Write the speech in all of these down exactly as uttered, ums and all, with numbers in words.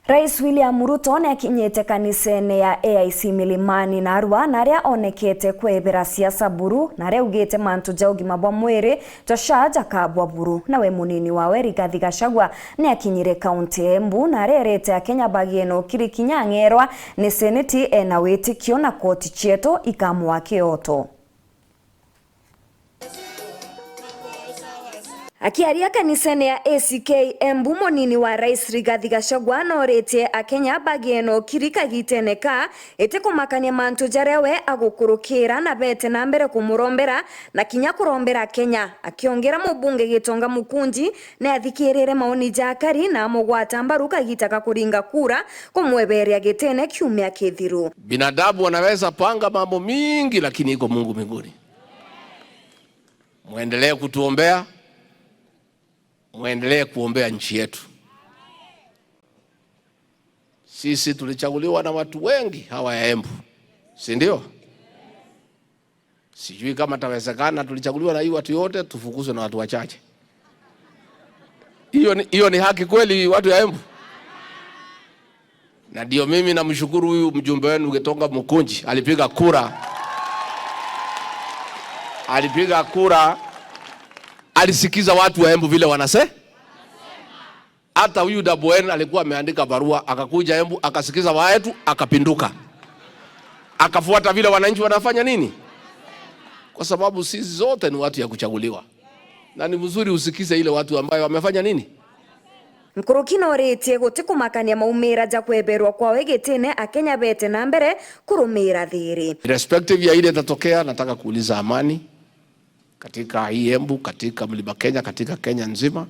Rais William Ruto niakinyite kanisene ya A I C Milimani narua, na aria onekete kwebera siasa buru, na aria augite mantu ja ugima bwa mwiri jwa SHA jakabwa buru. Nawe munini wawe Rigathi Gachagua niakinyire kaunti ya Embu, na aria erite Akenya bagie na ukiri kinya ang'erwa ni seneti ena witikio na koti cietu ikamwa kioto. Akiaria kanisene ya A C K Embu, munini wa Rais Rigathi Gachagua noritie Akenya bagie na ukiri kagitene ka, iti kumakania mantu jaria we agukurukira, na bete na mbere kumurombera na kinya kurombera Kenya. Akiongera, mubunge Gitonga Mukunji niathikirire maoni ja akari na amugwata mbaru kagita ka kuringa kura kumweberia gitene kiumia kithiru. Binadamu wanaweza panga mambo mingi, lakini iko Mungu mbinguni. Mwendelee kutuombea, mwendelee kuombea nchi yetu. Sisi tulichaguliwa na watu wengi hawa ya Embu, si ndio? Sijui kama tawezekana tulichaguliwa na hii watu yote, tufukuzwe na watu wachache. Hiyo ni, hiyo ni haki kweli, watu ya Embu? Na ndio mimi namshukuru huyu mjumbe wenu Gitonga Mukunji, alipiga kura. Alipiga kura, alisikiza watu wa Embu vile wanase-, hata huyu Daboen alikuwa ameandika barua, akakuja Embu, akasikiza watu, akapinduka. Akafuata vile wananchi wanafanya nini? Kwa sababu sisi zote ni watu ya kuchaguliwa. Na ni vizuri usikize ile watu ambayo wamefanya nini? Nkuruki noritie guti kumakania maumira ja kweberwa kwawe gitine, Akenya bete na mbere kurumira thiri. Irrespective ya ile itatokea, nataka kuuliza amani katika hii Embu, katika Mlima Kenya, katika Kenya nzima.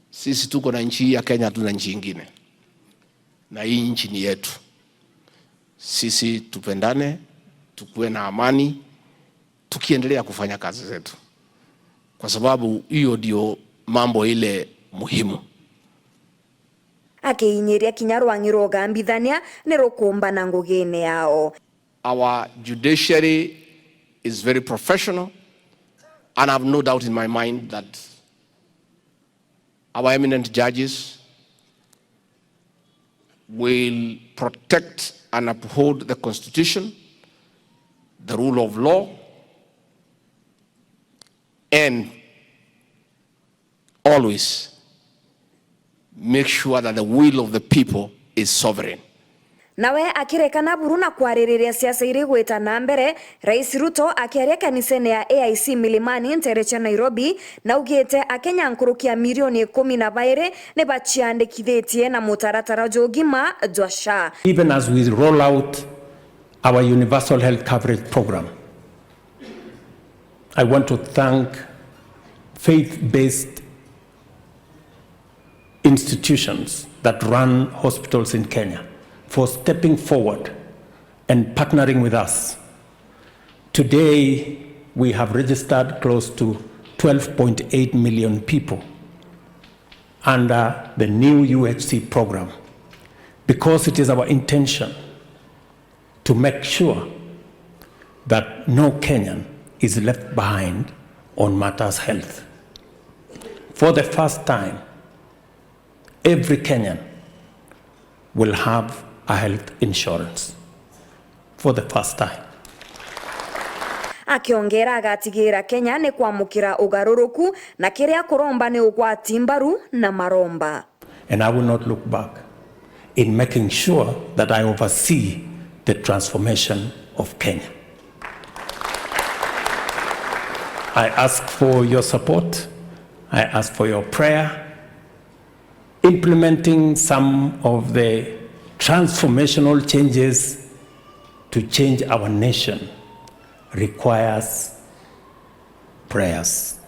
Sisi tuko na nchi hii ya Kenya, hatuna nchi ingine. Na hii nchi ni yetu. Sisi tupendane, tukue na amani, tukiendelea kufanya kazi zetu, kwa sababu hiyo ndio mambo ile muhimu. Akiinyiria kinya rwang'i rwa ugambithania ni rukumbana ngugine yao. Our judiciary is very professional, and I have no doubt in my mind that our eminent judges will protect and uphold the constitution, the rule of law, and always make sure that the will of the people is sovereign. Nawe akirekana buru na kwaririria siasa iri gwita na mbere, Rais Ruto akiaria kanisene ya A I C Milimani ntere cia Nairobi, naugite Akenya nkuruki ya milioni ikumi na bairi ni baciandikithitie na mutaratara jwa ugima jwa SHA. Even as we roll out our universal health coverage program, I want to thank faith-based institutions that run hospitals in Kenya for stepping forward and partnering with us. Today, we have registered close to twelve point eight million people under the new U H C program, because it is our intention to make sure that no Kenyan is left behind on matters health. For the first time, every Kenyan will have a health insurance. For the first time. Akiongera agatigira Kenya ni kwamukira ugaruruku, na kiria kuromba ni ugwati mbaru na maromba. And I will not look back in making sure that I oversee the transformation of Kenya. I ask for your support. I ask for your prayer. Implementing some of the transformational changes to change our nation requires prayers.